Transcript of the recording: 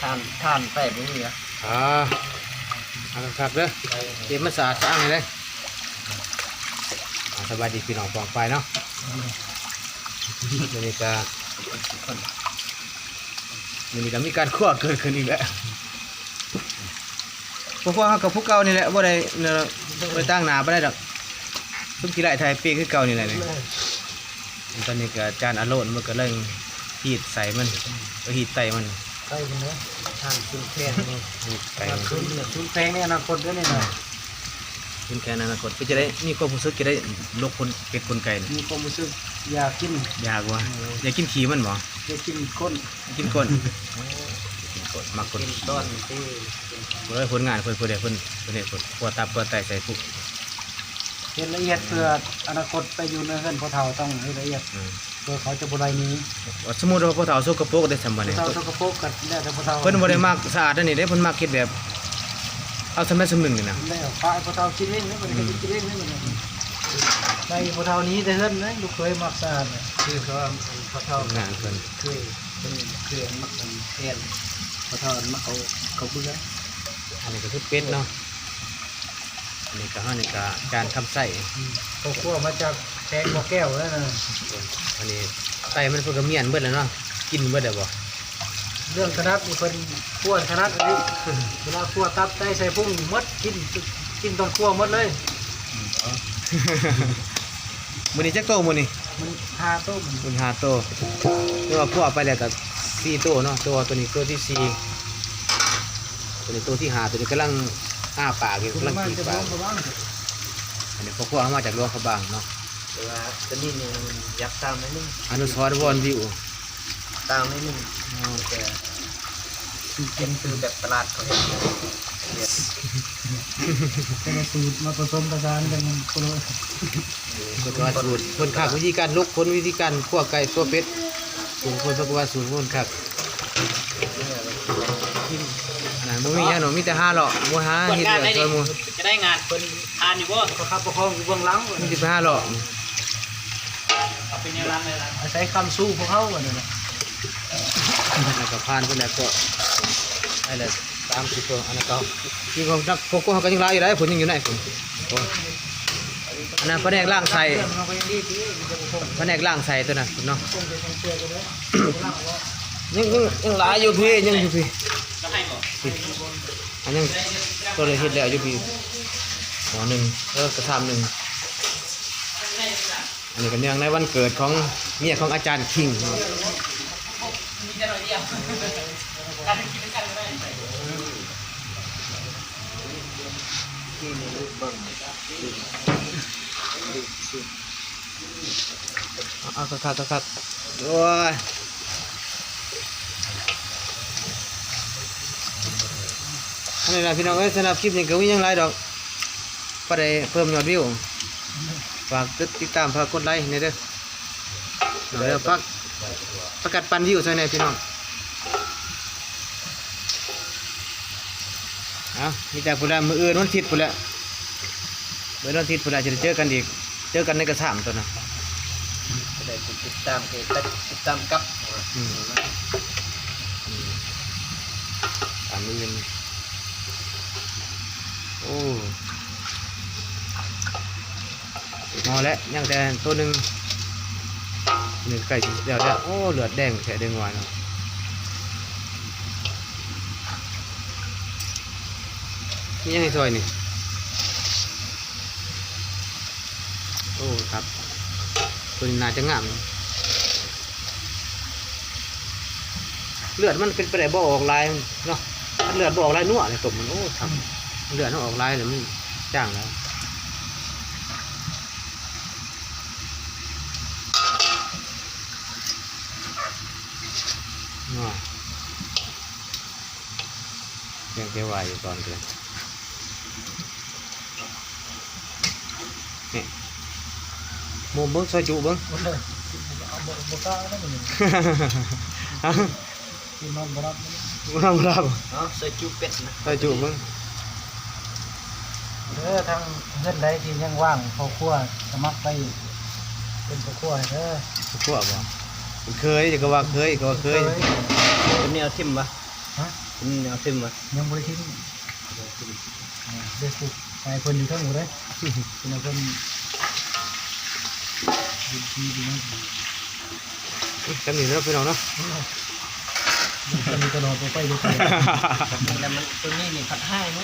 ຖ່ານ ຖ່ານໄຟບໍ່ມີອະ. ອ່າ ເອົາຄັກໆເດີ ເກັບມັນສະອາດສະອ້າງໃຫ້ເດີ. ອ່າ ສະບາຍດີພີ່ນ້ອງປ້ອງປາຍເນາະ. ມື້ນີ້ກະ ມື້ນີ້ກະມີການຄົວເກີດຂຶ້ນອີກແລ້ວ. ພວກເຮົາກະຄືເກົ່ານີ້ແຫຼະ ບໍ່ໄດ້ ບໍ່ໄດ້ຕາງໜ້າປານໃດດອກ. ຊຸມຂີ້ໄລ່ຖ່າຍເປຄືເກົ່ານີ້ແຫຼະນີ້. ຕອນນີ້ກະຈານອາໂລນມັນກະເລີ່ມຮີດໃສ່ມັນ ເອີ ຮີດໄຕມັນ ໄຕມັນເດ້ ທາງຊຸນແຄນນີ້ ຮີດໄຕມັນ ຊຸນ ຊຸນແຄນໃນອະນາຄົດເດ້ນີ້ນະ. ອືມ ຊຸນແຄນໃນອະນາຄົດ ເປັນຈັ່ງໃດ ມີຄວາມຮູ້ສຶກຈັ່ງໃດ ລົກຄົນ ເປັດຂົນໄກ່ນີ້? ມີຄວາມຮູ້ສຶກຢາກກິນ. ຢາກບໍ່? ເອີ ຢາກກິນຂີ້ມັນບໍ່? ຢາກກິນກົ້ນ. ກິນກົ້ນ ໂອ້ ກິນກົ້ນ ມັກກົ້ນ ກິນຕອນທີ່ ເບິ່ງຜົນງານເພິ່ນ ເພິ່ນເຮັດ ເພິ່ນ ເພິ່ນເຮັດ ເພິ່ນຂົ້ວຕັບຂົ້ວໄຕໃສ່ຄຸກ ເຮັດລະອຽດ ເພື່ອອະນາຄົດໄປຢູ່ໃນເຮືອນພໍ່ເຖົ້າ ຕ້ອງເຮັດລະອຽດ ອືມ ເພື່ອເຂົາຈະບໍ່ໄດ້ໜີ. ວ່າສົມມຸດວ່າພໍ່ເຖົ້າສົກກະປົກເດ້ ຊ່ຳບັດນີ້ ພໍ່ເຖົ້າສົກກະປົກກະແລ້ວແຕ່ພໍ່ເຖົ້າ ເພິ່ນບໍ່ໄດ້ມັກສະອາດອັນນີ້ເດ້ ເພິ່ນມັກເຮັດແບບ ເອົາສ່ຳໃດສ່ຳໜຶ່ງນີ້ນະ ແລ້ວປະໃຫ້ພໍ່ເຖົ້າກິນເອງ ມັນກະໄດ້ກິນເອງ ອືມ ໃຫ້ພໍ່ເຖົ້າໜີແຕ່ເຮືອນເດ້ ລູກເຂີຍມັກສະອາດ ຄືເຂົາ ອັນພໍ່ເຖົ້າ ງານເພິ່ນ ເຄີຍ ເພິ່ນເຄີຍມັກອັນແທນ ເຂົາເຈົ້າມັກເອົາເຂົ້າເບືອ. ອັນນີ້ກະຄືເປັດເນາະ ອັນນີ້ກະ ເຮົານີ້ກະຈານຄຳໃຊ້ ອືມ ເຂົາຂົ້ວມາຈາກແຂວງບໍ່ແກ້ວນັ້ນນະ. ອັນນີ້ໄຕມັນເພິ່ນກະມ້ຽນເບິດແລ້ວເນາະ ກິນເບິດແລ້ວບໍ່? ເລື່ອງຂະໜາດນີ້ເພິ່ນຂົ້ວຂະໜາດນີ້ ເວລາຂົ້ວຕັບໄຕໃສ່ພຸງໝົດ ກິນ ກິນຕອນຂົ້ວໝົດເລີຍ. ມື້ນີ້ຈັກໂຕມື້ນີ້? ມື້ນີ້ຫ້າໂຕ ມື້ນີ້ຫ້າໂຕ ແຕ່ວ່າຂົ້ວໄປແລ້ວກະສີ່ໂຕເນາະ ແຕ່ວ່າໂຕນີ້ໂຕທີສີ່ ໂຕນີ້ໂຕທີຫ້າ ໂຕນີ້ກຳລັງອ້າປາກຢູ່ ກຳລັງກີ້ປາກ. ອັນນີ້ເຂົາຂົ້ວເອົາມາຈາກຫຼວງພະບາງເນາະ ແຕ່ວ່າໂຕນີ້ນີ້ມັນຢາກຕ່າງໜ້ອຍໜຶ່ງ ອະນຸສອນວອນວິວ. ຕ່າງໜ້ອຍໜຶ່ງ ເຮົາຈະກິນຄືແບບຕະຫຼາດເຂົາເຮັດ ແຕ່ລະສູດມາປະສົມປະສານກັນຄົນລະ ເອີ ເພິ່ນວ່າສູດເພິ່ນຄັກ ວິທີການລົກຄົນ ວິທີການຂົ້ວໄກ່ຂົ້ວເປັດ ສູດເພິ່ນ ເພິ່ນວ່າສູດເພິ່ນຄັກ. ອັນນັ້ນບໍ່ມີຫຍັງດອກ ມີແຕ່ຫາເລາະ ບໍ່ຫາເຮັດວຽກຊ່ວຍໝູ່ ຈະໄດ້ງານ ເພິ່ນທານຢູ່ບໍ່? ປະຄັບປະຄອງຢູ່ເບື້ອງຫຼັງ ມີແຕ່ໄປຫາເລາະ. ເອົາເປັນແນວຫຼັງເລີຍລະ ອາໄສຄຳຊູພວກເຮົາ ອັນນັ້ນນະ ແລ້ວກະຜ່ານໄປແລ້ວກະ ໄປແລ້ວສາມສີ່ໂຕ ອັນນັ້ນກະ ທີ່ພວກນັກ ພວກເຮົາກະຍັງຫຼາຍຢູ່ໃດ໋ ເພິ່ນຍັງຢູ່ໃນພຸ້ນ. ໂອ້ ອັນນັ້ນພະແນກລ້າງໄສ້ ພະແນກລ້າງໄສ້ໂຕນັ້ນເນາະ ຍັງ ຍັງ ຍັງຫຼາຍຢູ່ພີ້ ຍັງຢູ່ພີ້ ພີ້ ອັນຍັງ ໂຕໄດ້ເຮັດແລ້ວຢູ່ພີ້ ໝໍ້ໜຶ່ງ ເອີ ກະຊາມໜຶ່ງ. ອັນນີ້ກະເນື່ອງໃນວັນເກີດຂອງເມຍຂອງອາຈານຄິງ ເອົາຄັກໆ ໂອ້ຍ ອັນນີ້ລະພີ່ນ້ອງເອີຍ ສຳລັບຄລິບນີ້ກະບໍ່ມີຫຍັງຫຼາຍດອກ ພໍໄດ້ເພີ່ມຍອດວິວ ຝາກກົດຕິດຕາມ ຝາກກົດໄລແດ່ເດີ ແລ້ວຝາກ ປະກາດປັ່ນວິວໃສ່ແດ່ພີ່ນ້ອງ. ເອົາ ມີແຕ່ພຸ້ນລະ ມື້ອື່ນວັນອາທິດພຸ້ນລະ ມື້ອື່ນວັນອາທິດພຸ້ນລະ ຈະໄດ້ເຈີກັນອີກ ເຈີກັນໃນກະຊາມໂຕນະ ຈະໄດ້ຕິດຕາມ ຕິດຕາມກັບ ອືມ ອືມ ຕາມມື້ອື່ນ ໂອ້ ພໍແລ້ວ ຍັງແຕ່ໂຕໜຶ່ງ ນີ້ໃກ້ຊິແລ້ວແລ້ວ ໂອ້ ເລືອດແດງແທ້ເດ້ງວາເນາະ ມີຫຍັງໃຫ້ຊ່ອຍນີ້? ໂອ້ ຄັກ ໂຕນີ້ໜ້າຈະງາມ ເລືອດມັນເປັນໄປໄດ້ບໍ່ອອກຫຼາຍເນາະ ຄັນເລືອດບໍ່ອອກຫຼາຍນົວໃນຕົ້ມມັນ ໂອ້ ຄັກ ເລືອດມັນອອກຫຼາຍແລ້ວມັນຈາງແລ້ວ ຍັງແຕ່ວ່າຢູ່ຕອນເກີນ ນີ້ ໝູເບິ່ງ ຊອຍຈຸເບິ່ງ ບໍ່ໄດ້ ບໍ່ ບໍ່ກ້າແລ້ວມື້ນີ້ ກິນນອນບໍ່ຫຼັບ ນອນບໍ່ຫຼັບ ເອົາ ຊອຍຈຸເປັດນະ ຊອຍຈຸເບິ່ງ ເດີ ທາງເຮືອນໃດທີ່ຍັງວ່າງເຂົ້າຄົວ ສະໝັກໄປເປັນພໍ່ຄົວໃຫ້ເດີ ພໍ່ຄົວບໍ່ ເຄີຍ ກະວ່າເຄີຍ ກະວ່າເຄີຍ ເປັນແນວຖິ້ມວະ ຮະ? ນີ້ແນວຊຶມວະ ຍັງບໍ່ໄດ້ຊຶມ ອ່າ ເດີ ປູກໃຫ້ເພິ່ນຢູ່ເທິງພຸ້ນເດ້ ເພິ່ນເອົາເພິ່ນ ຊຳນີ້ເນາະ ພີ່ນ້ອງເນາະ ເພິ່ນກໍນອນບໍ່ໄປຢູ່ ແລ້ວມັນ ຕົວນີ້ນີ້ຜັດຮ້າຍເນາະ.